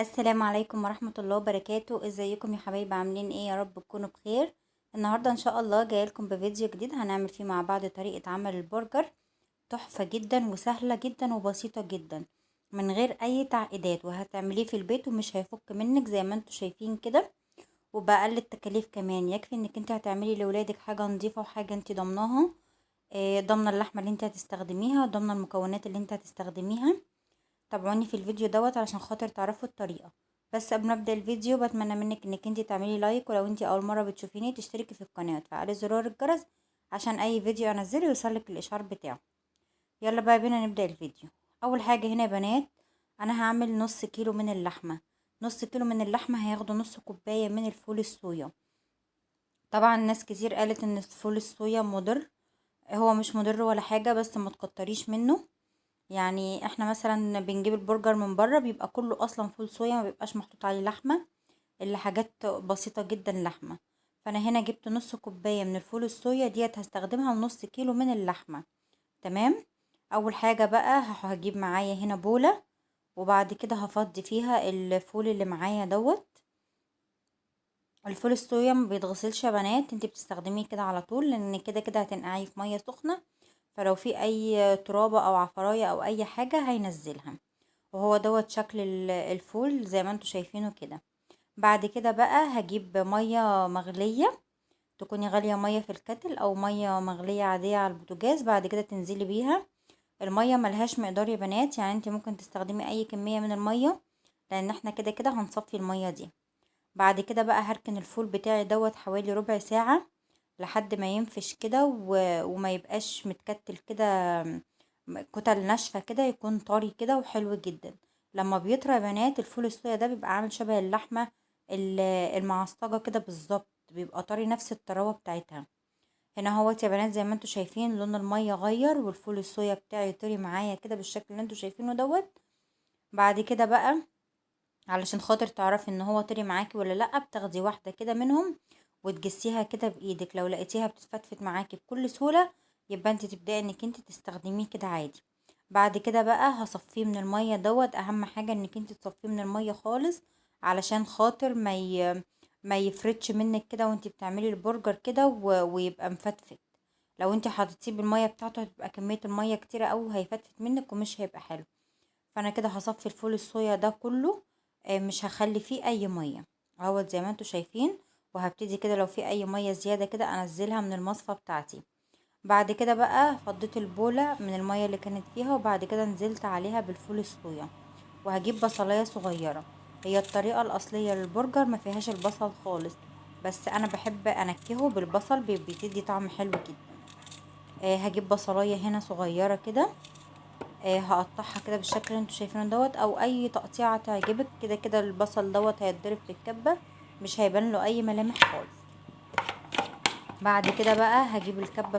السلام عليكم ورحمة الله وبركاته. ازيكم يا حبايب؟ عاملين ايه؟ يا رب تكونوا بخير. النهاردة ان شاء الله جايلكم بفيديو جديد هنعمل فيه مع بعض طريقة عمل البرجر، تحفة جدا وسهلة جدا وبسيطة جدا من غير اي تعقيدات، وهتعمليه في البيت ومش هيفك منك زي ما انتوا شايفين كده، وبأقل التكاليف كمان. يكفي انك انت هتعملي لولادك حاجة نظيفة وحاجة انت ضامناها، ضامنة اللحمة اللي انت هتستخدميها وضامنة المكونات اللي انت هتستخدميها. تابعوني في الفيديو دوت علشان خاطر تعرفوا الطريقة. بس قبل ما ابدا الفيديو بتمنى منك انك انت تعملي like، ولو انت اول مرة بتشوفيني تشتركي في القناة وتفعلي زرار الجرس عشان اي فيديو انزله يوصلك الاشعار بتاعه. يلا بقى بينا نبدا الفيديو. اول حاجة هنا يا بنات انا هعمل نص كيلو من اللحمة. نص كيلو من اللحمة هياخدوا نص كوباية من الفول الصويا. طبعا ناس كتير قالت ان الفول الصويا مضر، هو مش مضر ولا حاجة، بس ما تكتريش منه. يعني احنا مثلا بنجيب البرجر من بره بيبقى كله اصلا فول صويا، ما بيبقاش محطوط عليه لحمه الا حاجات بسيطة جدا لحمه. فانا هنا جبت نص كوباية من الفول الصويا ديت هستخدمها لنص كيلو من اللحمة. تمام. اول حاجة بقى هجيب معايا هنا بوله، وبعد كده هفضي فيها الفول اللي معايا دوت. الفول الصويا ما بيتغسلش يا بنات، انت بتستخدميه كده على طول، لان كده كده هتنقعيه في مية سخنة، فلو في اي ترابه او عفرايه او اي حاجة هينزلها. وهو دوت شكل الفول زي ما انتوا شايفينه كده. بعد كده بقى هجيب مية مغليه، تكوني غالية مية في ال kettle او مية مغليه عادية على البوتاجاز. بعد كده تنزلي بيها المية، ملهاش مقدار يا بنات، يعني انت ممكن تستخدمي اي كمية من المية، لان احنا كده كده هنصفي المية دي. بعد كده بقى هركن الفول بتاعي دوت حوالي ربع ساعة لحد ما ينفش كده وما يبقاش متكتل كده كتل ناشفة كده، يكون طري كده وحلو جدا. لما بيطرى يا بنات الفول الصويا ده بيبقى عامل شبه اللحمة المعصجه كده بالظبط، بيبقى طري نفس الطراوه بتاعتها. هنا اهوت يا بنات زي ما انتوا شايفين لون المية غير، والفول الصويا بتاعي طري معايا كده بالشكل اللي انتوا شايفينه دوت. بعد كده بقى علشان خاطر تعرفي ان هو طري معاكي ولا لا، بتاخدي واحدة كده منهم وتجسيها كده بايدك. لو لقيتيها بتتفتفت معاكي بكل سهولة يبقى انت تبداي انك انت تستخدميه كده عادي. بعد كده بقى هصفيه من المية دوت. اهم حاجة انك انت تصفية من المية خالص علشان خاطر ما يفردش منك كده وانت بتعملي البرجر كده ويبقى مفتفت. لو انت حطيتيه بالمية بتاعته هتبقى كمية المية كتيرة قوي وهيفتفت منك ومش هيبقى حلو. فانا كده هصفي الفول الصويا ده كله، مش هخلي فيه اي مية اهوت زي ما انتوا شايفين. وهبتدي كده لو في اي مية زيادة كده انزلها من المصفى بتاعتي. بعد كده بقى فضيت البوله من المية اللي كانت فيها، وبعد كده نزلت عليها بالفول الصويا. وهجيب بصلايه صغيرة، هي الطريقة الاصلية للبرجر ما فيهاش البصل خالص، بس انا بحب انكهه بالبصل، بتدي طعم حلو جدا. هجيب بصلايه هنا صغيرة كده، هقطعها كده بالشكل اللي انتوا شايفينه دوت، او اي تقطيعه تعجبك. كده كده البصل دوت هيتضرب في الكبه مش هيبان له اي ملامح خالص. بعد كده بقى هجيب الكبه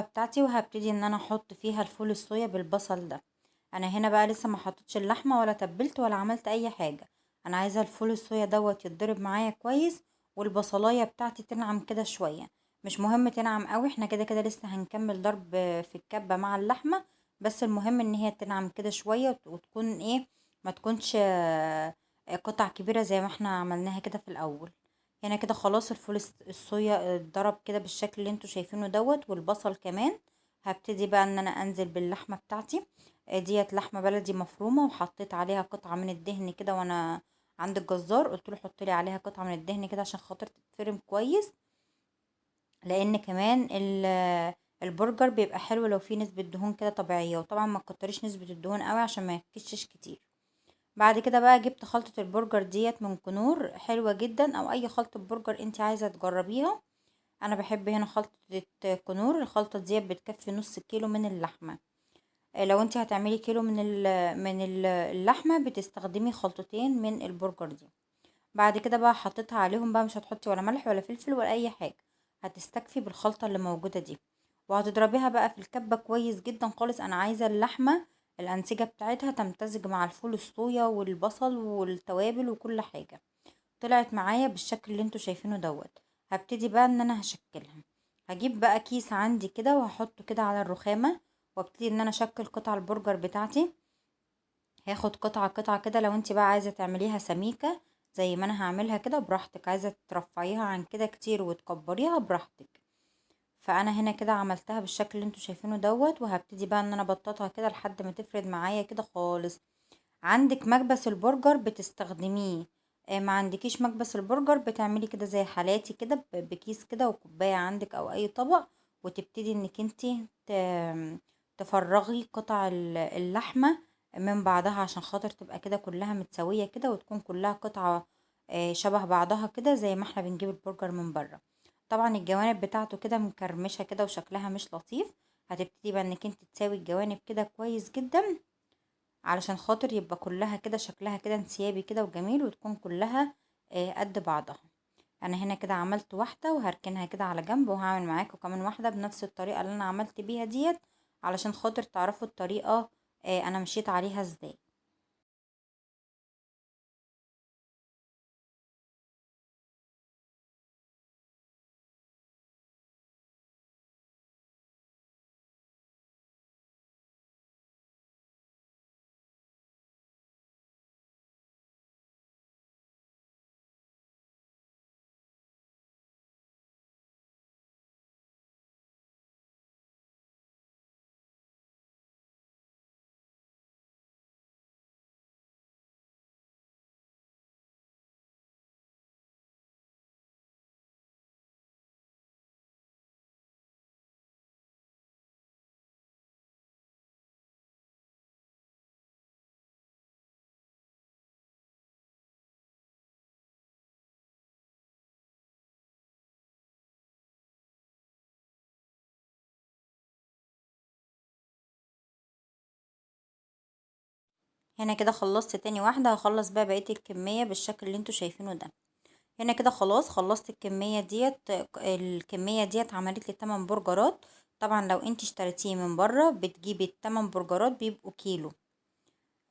بتاعتي، وهبتدي ان انا احط فيها الفول الصويا بالبصل ده. انا هنا بقى لسه ما حطيتش اللحمة ولا تبلت ولا عملت اي حاجة، انا عايزه الفول الصويا دوت يتضرب معايا كويس، والبصلايه بتاعتي تنعم كده شوية. مش مهم تنعم قوي، احنا كده كده لسه هنكمل ضرب في الكبه مع اللحمة، بس المهم ان هي تنعم كده شوية وتكون ايه، ما تكونش قطع كبيرة زي ما احنا عملناها كده في الاول. هنا كده خلاص الفول الصويا اتضرب كده بالشكل اللي انتوا شايفينه دوت، والبصل كمان. هبتدي بقى ان انا انزل باللحمه بتاعتي ديت، لحمه بلدي مفرومه، وحطيت عليها قطعه من الدهن كده، وانا عند الجزار قلت له حط لي عليها قطعه من الدهن كده عشان خاطر تتفرم كويس، لان كمان البرجر بيبقى حلو لو فيه نسبه دهون كده طبيعية، وطبعا ما تكتريش نسبه الدهون قوي عشان ما يكشش كتير. بعد كده بقى جبت خلطه البرجر ديت من كنور، حلوة جدا، او اي خلطه برجر انت عايزه تجربيها. انا بحب هنا خلطه كنور، الخلطة ديت بتكفي نص كيلو من اللحمة. لو انت هتعملي كيلو من اللحمة بتستخدمي خلطتين من البرجر دي. بعد كده بقى حطيتها عليهم بقى، مش هتحطي ولا ملح ولا فلفل ولا اي حاجة، هتستكفي بالخلطه اللي موجودة دي، وهتضربيها بقى في الكبه كويس جدا خالص. انا عايزه اللحمة الانسجة بتاعتها تمتزج مع الفول الصويا والبصل والتوابل وكل حاجة. طلعت معايا بالشكل اللي انتوا شايفينه دوت. هبتدي بقى ان انا هشكلها. هجيب بقى كيس عندي كده وهحطه كده على الرخامه، وابتدي ان انا اشكل قطع البرجر بتاعتي. هاخد قطعه قطعه كده، لو انت بقى عايزه تعمليها سميكة زي ما انا هعملها كده براحتك، عايزه ترفعيها عن كده كتير وتكبريها براحتك. فانا هنا كده عملتها بالشكل اللي انتوا شايفينه دوت، وهبتدي بقى ان انا ابططها كده لحد ما تفرد معايا كده خالص. عندك مكبس البرجر بتستخدميه، ما عندكيش مكبس البرجر بتعملي كده زي حالاتي كده بكيس كده وكوبايه عندك او اي طبق، وتبتدي انك انتي تفرغي قطع اللحمة من بعضها عشان خاطر تبقى كده كلها متساوية كده، وتكون كلها قطعه شبه بعضها كده زي ما احنا بنجيب البرجر من بره. طبعا الجوانب بتاعته كده مكرمشه كده وشكلها مش لطيف، هتبتدي بقى انك انت تساوي الجوانب كده كويس جدا علشان خاطر يبقى كلها كده شكلها كده انسيابي كده وجميل، وتكون كلها قد بعضها. انا هنا كده عملت واحدة وهركنها كده على جنب، وهعمل معاكم كمان واحدة بنفس الطريقة اللي انا عملت بيها ديت علشان خاطر تعرفوا الطريقة انا مشيت عليها ازاي. هنا كده خلصت تاني واحدة، هخلص بقى بقية الكمية بالشكل اللي انتوا شايفينه ده. هنا كده خلاص خلصت الكمية ديت. الكمية ديت عملت لي 8 برجرات. طبعا لو انت اشتريتيه من بره بتجيبي 8 برجرات بيبقوا كيلو،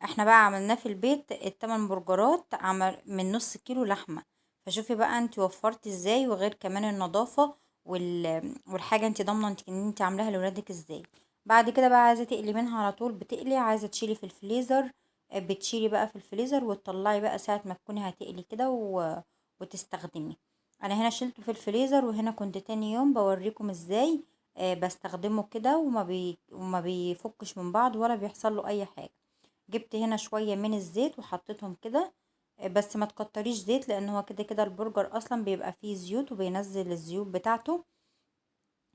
احنا بقى عملناه في البيت 8 برجرات عمل من نص كيلو لحمة. فشوفي بقى انت وفرتي ازاي، وغير كمان النظافة والحاجة انت ضامنة ان انت عاملاها لولادك ازاي. بعد كده بقى عايزة تقلي منها على طول بتقلي، عايزة تشيلي في الفريزر بتشيلي بقى في الفريزر وتطلعي بقى ساعة ما تكوني هتقلي كده وتستخدمي. انا هنا شيلته في الفريزر، وهنا كنت تاني يوم بوريكم ازاي بستخدمه كده وما بيفكش من بعض ولا بيحصل له اي حاجة. جبت هنا شوية من الزيت وحطيتهم كده، بس ما تكتريش زيت لان هو كده كده البرجر اصلا بيبقى فيه زيوت وبينزل الزيوت بتاعته.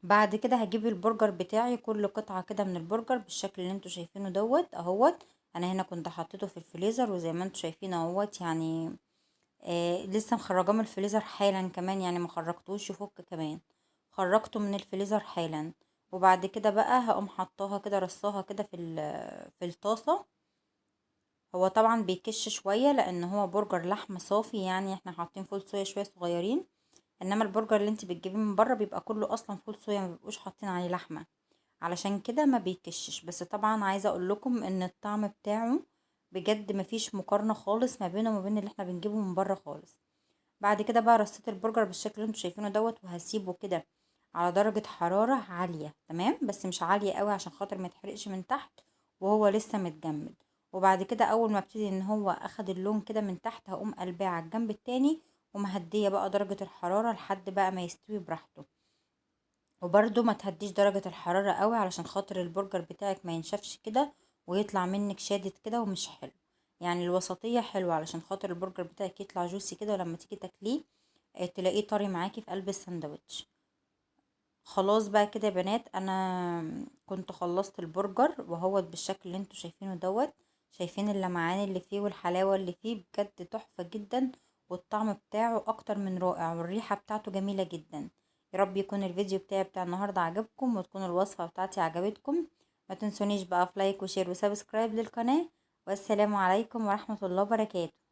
بعد كده هجيب البرجر بتاعي كل قطعة كده من البرجر بالشكل اللي انتوا شايفينه دوت اهوت. انا هنا كنت حطيته في الفريزر وزي ما انتوا شايفين اهوت، يعني لسه مخرجاه من الفريزر حالا كمان، يعني ما خرجتوش يفك كمان، خرجته من الفريزر حالا. وبعد كده بقى هقوم حطاها كده رصاها كده في الطاسه. هو طبعا بيكش شوية لان هو برجر لحم صافي، يعني احنا حاطين فول صويا شوية صغيرين، انما البرجر اللي انت بتجيبيه من بره بيبقى كله اصلا فول صويا، ما بيبقوش حاطين عليه لحمه، علشان كده ما بيكشش. بس طبعا عايزه اقول لكم ان الطعم بتاعه بجد مفيش مقارنة خالص ما بينه وما بين اللي احنا بنجيبه من بره خالص. بعد كده بقى رصيت البرجر بالشكل اللي انتوا شايفينه دوت، وهسيبه كده على درجه حرارة عالية، تمام، بس مش عالية قوي عشان خاطر ما يتحرقش من تحت وهو لسه متجمد. وبعد كده اول ما ابتدي ان هو اخد اللون كده من تحت هقوم قلباه على الجنب التاني، ومهديه بقى درجه الحرارة لحد بقى ما يستوي براحته. وبرده ما تهديش درجه الحرارة قوي علشان خاطر البرجر بتاعك ما ينشفش كده ويطلع منك شادد كده ومش حلو، يعني الوسطية حلوة علشان خاطر البرجر بتاعك يطلع juicy كده، ولما تيجي تاكليه تلاقيه طري معاكي في قلب الساندوتش. خلاص بقى كده يا بنات، انا كنت خلصت البرجر وهو بالشكل اللي انتوا شايفينه دوت، شايفين اللمعان اللي فيه والحلاوه اللي فيه، بجد تحفة جدا، والطعم بتاعه اكتر من رائع، والريحه بتاعته جميلة جدا. يا رب يكون الفيديو بتاعي بتاع النهارده عجبكم وتكون الوصفة بتاعتي عجبتكم. ما تنسونيش بقى في like و share و subscribe للقناة، والسلام عليكم ورحمة الله وبركاته.